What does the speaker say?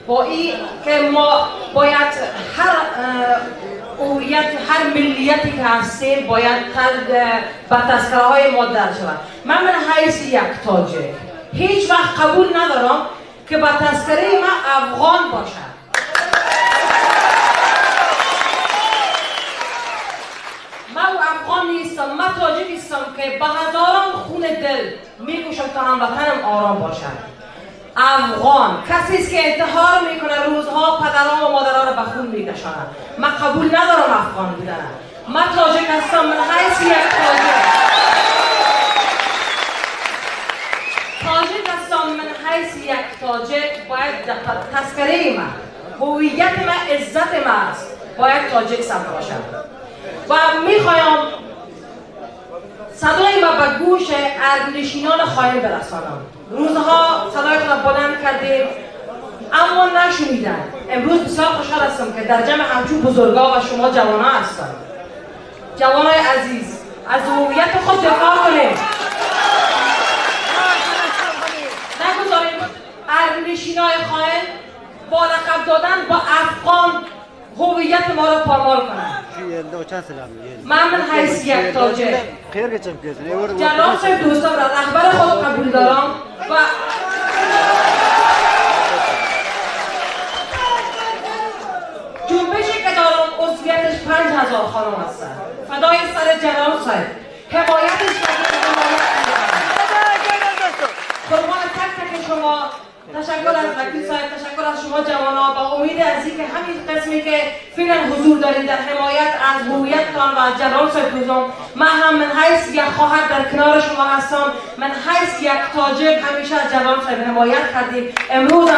با این که ما باید هر هویت، هر ملیتی که هستیم باید به تذکره های ما در شود. من حیث یک تاجر هیچ وقت قبول ندارم که به تذکره من افغان باشد. من افغان نیستم، من تاجر هستم که به هزاران خون دل میکوشم تا هموطنم آرام باشد. افغان کسی است که انتحار میکنه، روزها پدران و مادران را به خون میکشاند. من قبول ندارم افغان بودن. من تاجک هستم، من حیث یک تاجک هستم، من حیث یک تاجک باید تذکره من، هویت من، عزت من است، باید تاجک ثبت باشد. و میخوایم صدای ما به گوش ارنشینان خواهیم برسانم. روزها صدای خود بلند کردیم اما نشنیدن. امروز بسیار خوشحال هستم که در جمع همچون بزرگا و شما جوانان هستم. جوانای عزیز، از هویت خود دفاع کنیم. نگذاریم ارنشینای خائن با لقب دادن با افغان هویت ما را پامال کنند. من حیث یک تاجر جناب صاحب دوستان را رهبر خود قبول دارم و جنبشی که دارم عضویتش 5000 خانم هستند. فدای سر جناب صاحب، حمایتش قربان تک تک شما. تشکر از وکیل صاحب، تشکر از شما جوانان، با امید از اینکه همین قسمی که فعلا حضور دارید در حمایت از هویتتان و جلال صاحب دوستان، من هم من حیث یک خواهر در کنار شما هستم. من حیث یک تاجر همیشه از جلال صاحب حمایت کردیم. امروز هم